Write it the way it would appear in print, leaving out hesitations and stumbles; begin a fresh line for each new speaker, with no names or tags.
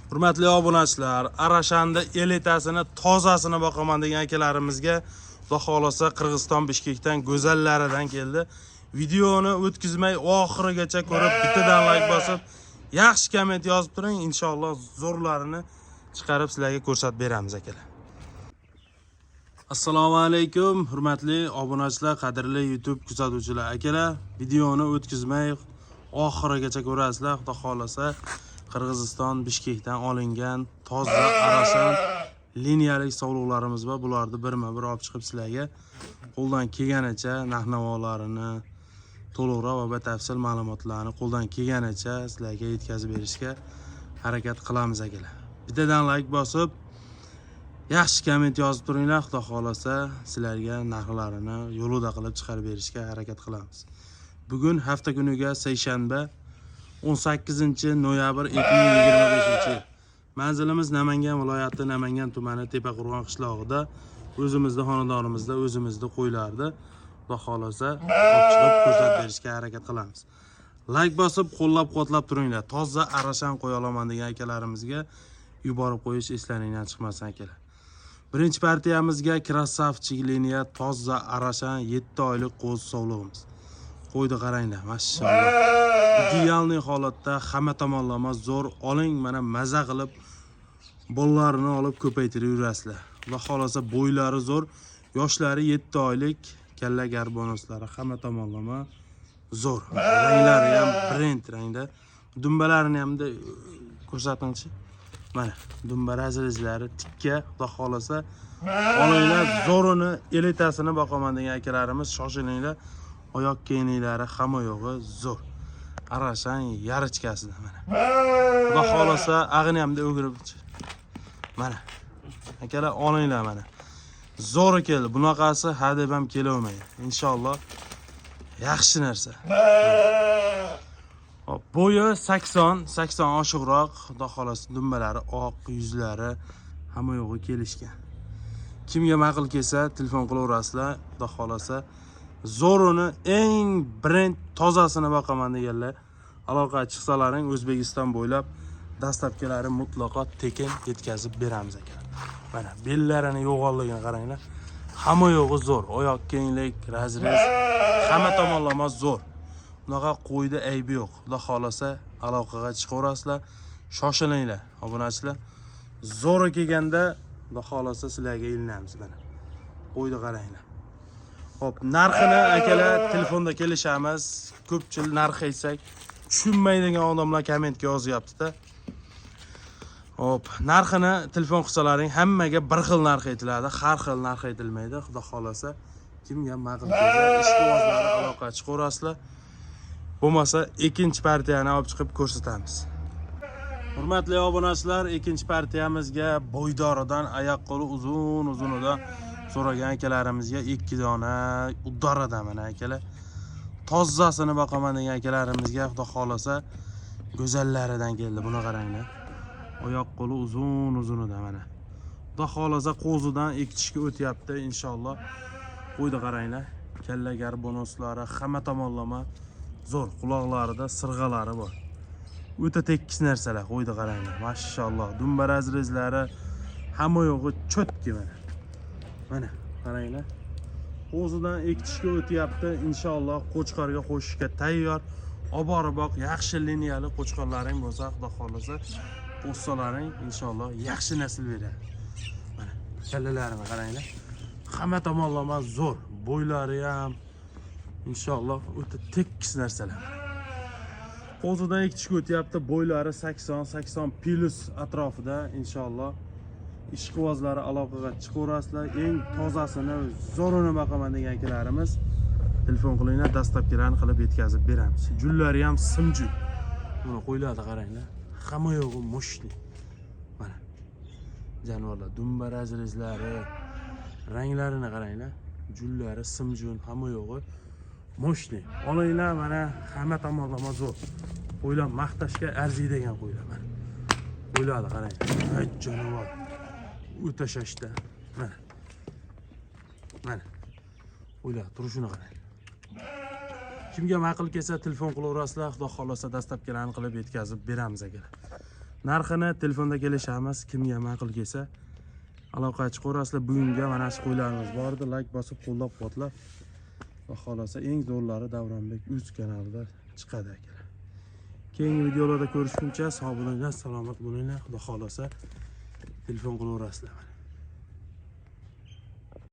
Hurmatli obunachilar, Arashanda elitasini, tozasini boqaman degan akalarimizga Xudo xohlasa Qirg'iziston Bishkekdan go'zallaridan keldi. Videoni o'tkazmay oxirigacha ko'rib, bittadan like bosib, yaxshi komment yozib turing. Inshaalloh zo'rlarini chiqarib sizlarga ko'rsatib beramiz, akalar. Assalomu alaykum, hurmatli obunachilar, qadrli YouTube kuzatuvchilar. Akalar, videoni o'tkazmay oxirigacha ko'rasizlar. Xudo xohlasa Qirg'iziston Bishkekdan olingan toza Arashan liniyalik sovliqlarimiz bor. Bularni birma-bir olib chiqib sizlarga qo'ldan kelganicha narx-navolarini to'liqroq va batafsil ma'lumotlarni qo'ldan kelganicha sizlarga yetkazib berishga harakat qilamiz, akalar. Bittadan like bosib, yaxshi komment yozib turinglar. Xudo xohlasa sizlarga narxlarini yo'lida qilib chiqarib berishga harakat qilamiz. Bugun hafta kuniga seshanba, 18 noyabr 2025 yil. Manzilimiz Namangan viloyati, Namangan tumani, Tepaqo'rg'on qishlog'ida, o'zimizni xonadonimizda o'zimizni qo'ylardi. Xudo xohlasa olib chiqib ko'rsatib berishga harakat qilamiz. Like bosib, qo'llab-quvvatlab turinglar. Toza Arashan qo'ya olaman degan akalarimizga yuborib qo'yish eslaringdan chiqmasin, akalar. Birinchi partiyamizga красавчик liniya toza Arashan 7 oylik qo'zi sovlig'imiz. Qo'yni qaranglar, mashalloh. Идеальный holatda, hamma tomonlama zo'r. Oling, mana maza qilib bolalarini olib ko'paytirib yurasizlar. Xudo xohlasa bo'ylari zo'r, yoshlari 7 oylik, kalla garbonoslari hamma tomonlama zo'r. Ranglari ham brend rangda. Dumbalarini ham ko'rsatingchi. Mana dumba разрез lari tikka, Xudo xohlasa olinglar, zo'rini, elitasini boqaman degan akalarimiz shoshilinglar. Oyoq kiyimlari hamma yo'g'i zo'r. Arashan yarichkasida mana. Xudo xohlasa ag'ini ham o'girib. Mana. Akalar, olinglar mana. Zo'ri keldi. Bunaqasi ha deb ham kelavermaydi. Inshaalloh yaxshi narsa. Hop, bo'yi 80, 80 oshiqroq. Xudo xohlasa dumbalari oq, yuzlari hamma yo'g'i kelishgan. Kimga ma'qul kelsa, telefon qilaverasizlar. Xudo xohlasa zo'rini, eng brend tozasini boqaman deganlar aloqa chiqsalaring, O'zbekiston bo'ylab доставка lari mutlaqo tekin yetkazib beramiz, akalar. Mana bellarini yo'g'onligini qaranglar. Hamma yo'g'i zo'r. Oyoq kenglik, разрез hamma tomonlama zo'r. Bunaqa qo'yda aybi yo'q. Xudo xohlasa aloqaga chiqaverasizlar. Shoshilinglar, obunachilar. Zo'ri kelganda Xudo xohlasa sizlarga ilinamiz mana. Qo'yni qaranglar. Xo'p, narxini, akalar, telefonda kelishamiz. Ko'pchilik narx aytsak tushunmaydigan odamlar kommentga yozyapti-da. Xo'p, narxini telefon qilsalaring hammaga bir xil narx aytiladi, har xil narx aytilmaydi. Xudo xohlasa kimga ma'qul kelsa, ishqibozlari aloqa chiqaverasizlar. Bo'lmasa ikkinchi partiyani olib chiqib ko'rsatamiz. Hurmatli obunachilar, ikkinchi partiyamizga bo'ydoridan, oyoq qo'li uzun uzunidan so'ragan akalarimizga ikki dona uddaradan mana, akalar. Tozasini boqaman degan akalarimizga Xudo xohlasa go'zallaridan keldi. Buni qaranglar. Oyoq qo'li uzun uzunidan mana. Xudo xohlasa qo'zidan ikki tishga o'tyapti inshaalloh. Qo'yni qaranglar. Kalla garbonoslari hamma tomonlama zo'r, quloqlarida sirg'alari bor. O'ta tekis narsalar, qo'yni qaranglar. Mashalloh. Dumba разрез lari hamma yo'g'i чётко mana. Mana qaranglar. Qo'zidan ikki tishga o'tyapti. Inshaalloh qo'chqorga qo'shishga tayyor. Oborib boq, yaxshi liniyali qo'chqorlaring bo'lsa, Xudo xohlasa qo'shsalaring inshaalloh yaxshi nasl beradi. Mana kallalarini qaranglar. Hamma tomonlama zo'r. Bo'ylari ham inshaalloh o'ta tekis narsalar. Qo'zidan ikki tishga o'tyapti, bo'ylari 80, 80 plus atrofida inshaalloh. Ishqibozlari aloqaga chiqaverasizlar. Eng tozasini, zo'rini boqaman degan akalarimiz telefon qilinglar, доставка larni qilib yetkazib beramiz. Jullari ham simjul. Buni qo'ylarni qaranglar. Hamma yo'g'i мощный. Mana. Jonivorlar dumba разрез lari, ranglarini qaranglar. Jullari simjun, hamma yo'g'i мощный. Olinglar mana, hamma tomonlama zo'r. Qo'ylar maqtashga arziydigan qo'ylar mana. Qo'ylarni qarang. Ay jonivor. O'ta shashda. Mana. Mana. Qo'ylar turishini qarang. Kimga ma'qul kelsa, telefon qilaverasizlar. Xudo xohlasa доставка larni qilib yetkazib beramiz, akalar. Narxini telefonda kelishamiz. Kimga ma'qul kelsa aloqaga chiqaverasizlar. Bugunga mana shu qo'ylarimiz bor edi. Layk bosib qo'llab-quvvatlab, xudo xohlasa eng zo'rlari Davronbek uz kanalida chiqadi akalar. Keyingi videolarda ko'rishguncha sog' bo'linglar, salomat bo'linglar. Xudo xohlasa telefon qilaverasizlar.